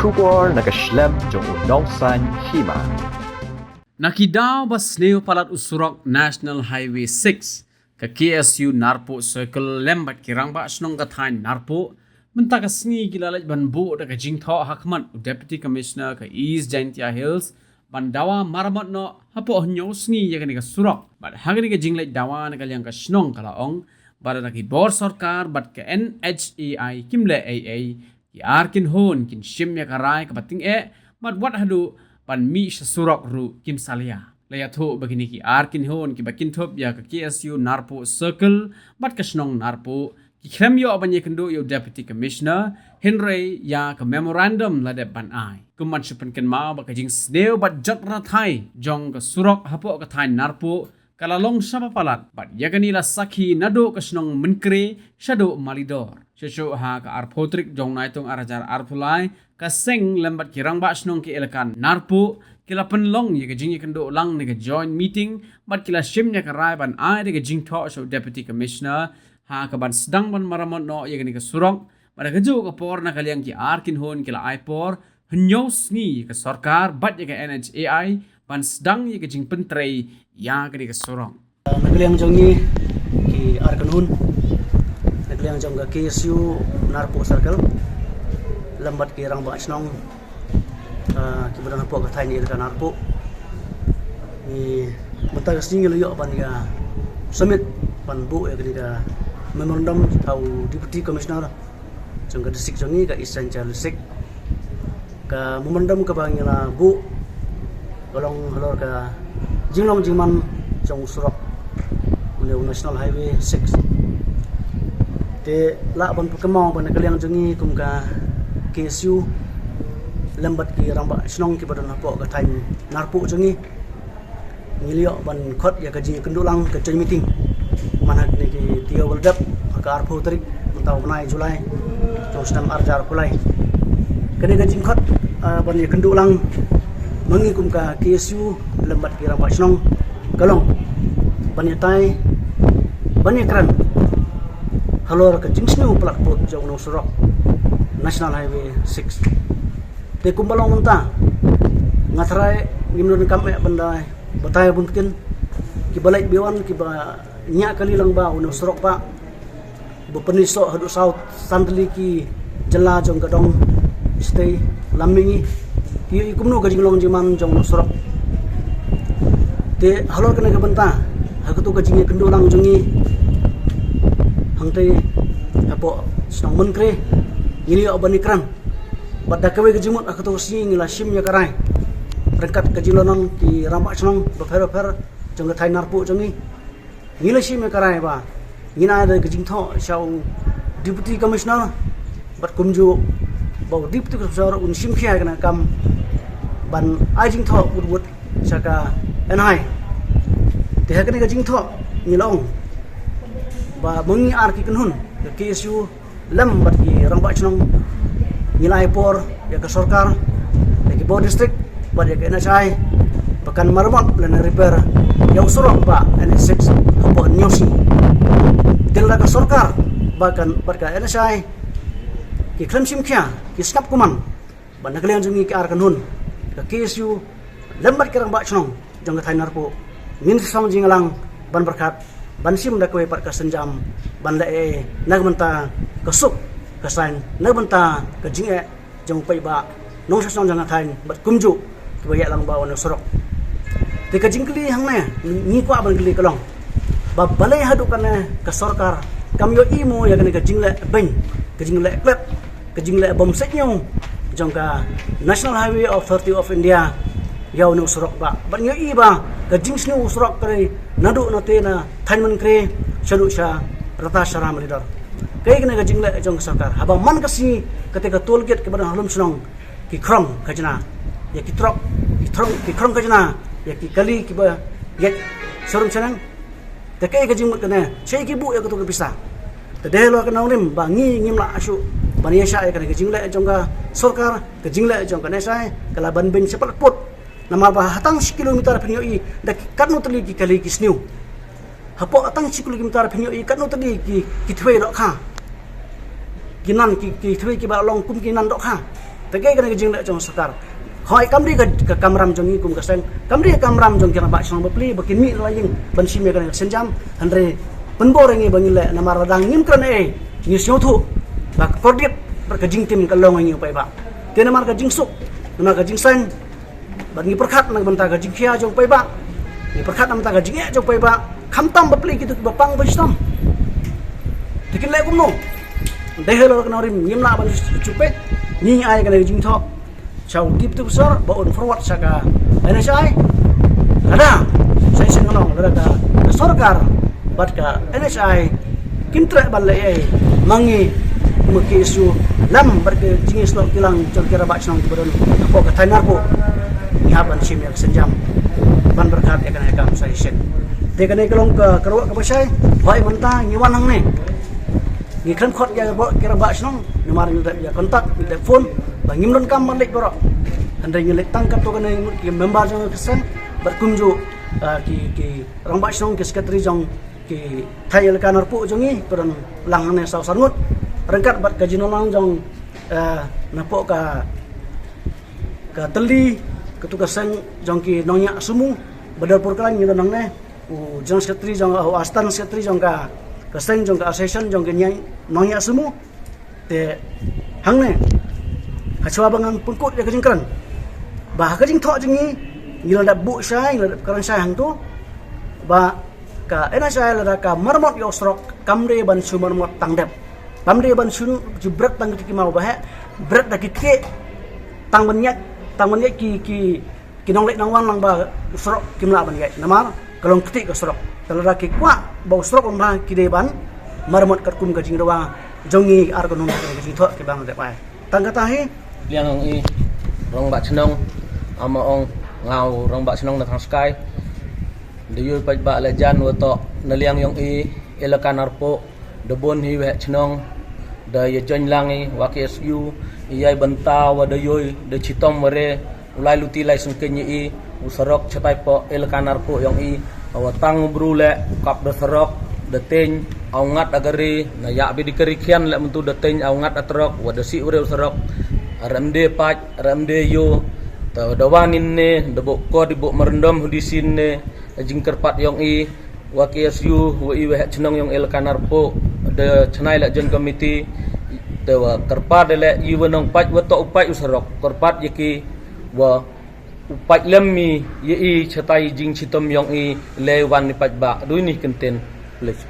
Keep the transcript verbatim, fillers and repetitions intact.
Khubor na ka shlem jong u nongsan hima. Na ki daw ba sniew palat u surok National Highway six, ka K S U Narpuh Circle lem bad ki rangbah shnong ka thaiñ Narpuh mynta ka sngi ki la leit ban buh da ka jingthoh ha khmat u Deputy Commissioner ka East Jaintia Hills ban dawa maramot noh hapoh hynñiew sngi ïa kane ka surok. Bad ha kane ka jingleit dawa na ka liang ka shnong ka la ong ba da ki bor sorkar bad ka N H A I kim leh ei ei, ki ar kynhun kin shim ïa ka rai kaba tyngeh bad wat haduh ban mih sha surok ruh kim salia. La ïathuh ba kine ki ar kynhun kiba kynthup ïa ka K S U Narpuh Circle bad ka shnong Narpuh ki khlem ïoh ban ïakynduh ïa u Deputy Commissioner, hynrei ïa ka memorandum la dep ban ai. Kum ban shu pynkynmaw ba ka jingsniew bad jot rathai jong ka surok hapoh ka thaiñ Narpuh ka la long shaba palat bad ïa kane la sakhi naduh ka shnong Mynkre shaduh Malidor. Shuh shuh ha ka arphew tarik jong Naitung ar hajar arphew lai, ka seng lem bad ki rangbah shnong ki elaka Narpuh ki la pynlong ïa ka jingïakynduh lang ne ka joint meeting bad ki la shim ïa ka rai ban ai da ka jingthoh sha u Deputy Commissioner ha kaban sdang ban maramot noh ïa kane ka surok. Bad ha kajuh ka por na ka liang ki ar kynhun ki la ai por hynñiew sngi ïa ka sorkar bad ïa ka N H A I ban sdang ïa ka jingpyntrei ïa kane ka surok. Na ka liang jong ngi ki ar kynhun, na ka liang jong ka K S U Narpuh Circle lem bad ki rangbah shnong, ah, kiba don hapoh ka thaiñ ïalehkai Narpuh, ngi mynta ka sngi ngi la ïoh ban ïa submit ban buh ïa kane ka memorandum ha u Deputy Commissioner jong ka district jong ngi, ka East Jaintia Hills District. Ka memorandum kaba ngi la buh ka long halor ka jinglong jingman jong u surok, une u National Highway six. Te lah ban pynkynmaw ba na ka liang jong ngi kum ka K S U lem bad ki rangbah shnong kiba don hapoh ka thaiñ Narpuh jong ngi, ngi la ïoh ban khot ïa ka jingïakynduh lang, ka joint meeting, man ha kine ki taïew ba la dep, ha ka arphew tarik mynta u bnai July jong u snem ar hajar arphew lai. Kane ka jingkhot, ah, ban ïakynduh lang ma ngi kum ka K S U lem bad ki rangbah shnong ka long ban ïatai, ban ïakren halor ka jingsniew palat pud jong une u surok National Highway six. Te kumba long mynta, nga tharai ngim donkam eh ban da batai bun ktien. Kiba leit ba wan, kiba ñiah kali lang ba une u surok ba, ba pynïasoh haduh saw san tylli ki jylla jong ka dong shatei lam mihngi, ki ïohi kumno ka jinglong jingman jong une u surok. Te halor kane ka bynta, ha kato ka jingïakynduh lang jong ngi hangtei hapoh shnong Mynkre, ngi la ïoh ban ïakren. Bad da kawei ka jingmut, ha kato ka sngi ngi la shim ïa ka rai ryngkat ka jinglong ki rangbah shnong bapher bapher jong ka thaiñ Narpuh jong ngi. Ngi la shim ïa ka rai ba ngin ai da ka jingthoh sha u Deputy Commissioner, bad kumjuh ba u Deputy Commissioner un shim khia ïa kane ka kam ban ai jingthoh wut wut sha ka N H I. Te ha kane ka jingthoh ngi la ong ba ma ngi ar ki kynhun ka K S U lem bad ki rangbah shnong, ngi la ai por ïa ka sorkar, ïa ki bor district bad ïa ka N H I ba kan maramot lane repair ïa u surok ba N H six hapoh hynñiew sngi. Te lada ka sorkar ba kan, bad ka N H I ki khlem shim khia, ki sngap kumne, bad na ka liang jong ngi ki ar kynhun ka K S U lem bad ki rangbah shnong jong ka thaiñ Narpuh, ngin sa shong jingïalang ban pyrkhat, ban shim da kawei pat ka sienjam, ban leh ei ei na ka bynta ka suk ka saiñ, na ka bynta ka jingeh jong u paidbah nongshong shnong jong ka thaiñ bad kumjuh kiba ïalang bad une u surok. Te ka jingkylli hangne ngi kwah ban kylli ka long ba balei haduh katne ka sorkar kam ïohi mo ïa kane ka jingleh beiñ, ka jingleh klet, ka jingleh bym sngewthuh jong ka National Highway Authority of India ïa une u surok ba. Bad ngi ïohi ba ka jingsniew u surok ka dei naduh na te na thaiñ Mynkre shaduh sha rta sha Malidor. Kaei kane ka jingleh jong ka sorkar? Haba man ka sngi, kata ka toll gate kaba don ha lum shnong ki khrong khajna ïa ki trok, ki khrong, ki khrong khajna ïa ki kali kiba ïaid sharum shaneng. Te kaei ka jingmut kane? Shaei ki buh ïa kato ka pisa? Te dei halor ka nongrim ba ngi ngim lah shuh ban ïaishah ïa kane ka jingleh jong ka sorkar, ka jingleh jong ka N H I ka la ban beiñ shaphang pud. Namar ba ha tang shi kilometer phin ïohi da ki katno tylli ki kali ki sniew. Hapoh ha tang shi kilometer phin ïohi katno tylli ki, ki thwei dohkha. Ki nan, ki, ki thwei kiba long kum ki nan dohkha. Te kaei kane ka jingleh jong ka sorkar? Hooid, kam dei ka, ka kamram jong ngi kum ka seng, kam dei ka kamram jong ki rangbah shnong bapli ba kin mih la ïing ban shim ïa kane ka sienjam. Hynrei pynbor ïa ngi ba ngin leh namar lada ngim kren ei, ngi sngewthuh ba ka kordit bad ka jingtim ka long ïa ngi u paidbah. Te namar ka jingsuk, namar ka jingsaiñ, bad ngi pyrkhat na ka bynta ka jingkhia jong u paidbah, ngi pyrkhat na ka bynta ka jingeh jong u paidbah, khamtam bapli kito kiba pang ba shitom. Te kin leh kumno? Dei halor ka nongrim ngim lah ban shu peit, ngi ai kane ka jingthoh sha u Deputy Professor ba un forward sha ka N H I. Lada, sa shisien nga ong, lada ka, ka sorkar bad ka N H I kim treh ban leh ei, ma ngi kum ka K S U lem bad ka jingïasyllok kilang jong ki rangbah shnong kiba don hapoh ka thaiñ Narpuh, ngi hap ban shim ïa ka sienjam ban pyrkhat ïa kane ka kam sa shisien. Te kane ka long ka, ka ruh kaba shai. Hooid, mynta ngi wan hangne, ngi khlem khot ïa ki rangbah shnong namar ngi dep ïa contact, ngi dep phone ba ngim donkam ban leit baroh. Hynrei ngi leit tang katto katne ngut ki member jong ka seng bad kumjuh, ah, ki, ki rangbah shnong, ki secretary jong ki thaiñ elaka Narpuh jong ngi, ki don lang hangne saw san ngut ryngkat bad ka jingdon lang jong, eh, napoh ka, ka tylli, katu ka seng jong ki nongñiah sumu ba dor por khlaiñ, ngi don hangne u general secretary jong, u assistant secretary jong ka, ka seng jong ka association jong ki nongñiah sumu. Te hangne, ha shuwa ba ngan pynkut ïa ka jingkren, ba ha ka jingthoh jong ngi, ngi la dep buh shai, ngi la dep kren shai hangto ba ka N H I lada ka maramot ïa u surok, kam dei ban shu maramot tang dep, kam dei ban shu, shu bret tang ki maw ba heh, bret da ki ktieh, tang ban ïaid, tang ban ïaid ki, ki ki nongleit nongwan lang ba u surok kim lah ban ïaid namar ka long ktieh ka surok. Te lada ki kwah ba u surok un bha, ki dei ban maramot katkum ka jingrwai jong ngi ar ka nong ka jingthoh kiba ngi dep ai. Tang kata hi. Liang ong i rangbah chnong, ama ong nga u rangbah chnong na Thangskai. Da ïoh paidbah la jan wa toh na liang ong i elaka Narpuh. Da bun hi waheh chnong da ïa join lang i wa K S U, i ïai bynta wa da ïoh da chitom wa re u lai luti lai sngewkhein i u surok chatai poh elaka Narpuh ong i. Wa tang u bru leh u kap da surok, da teng, aw ngat a gari, na ïa bi di kari khian leh myntu da teng aw ngat a trok, wa da sih u re u surok. Rem de pach, rem de ïoh. Ta da wa nin ne da bok ko di bok merendom hudi sin ne. Jingkyrpad ong i wa K S U, wa i waheh chnong ong elaka Narpuh, da chnai la join committee, te wa kyrpad leh i wa nong pait wa toh u pait u surok, kyrpad ïa ki wa u pait lem i ïa i chatai jingchitom ong i leh wan ni paidbah, dui ni kynten, please.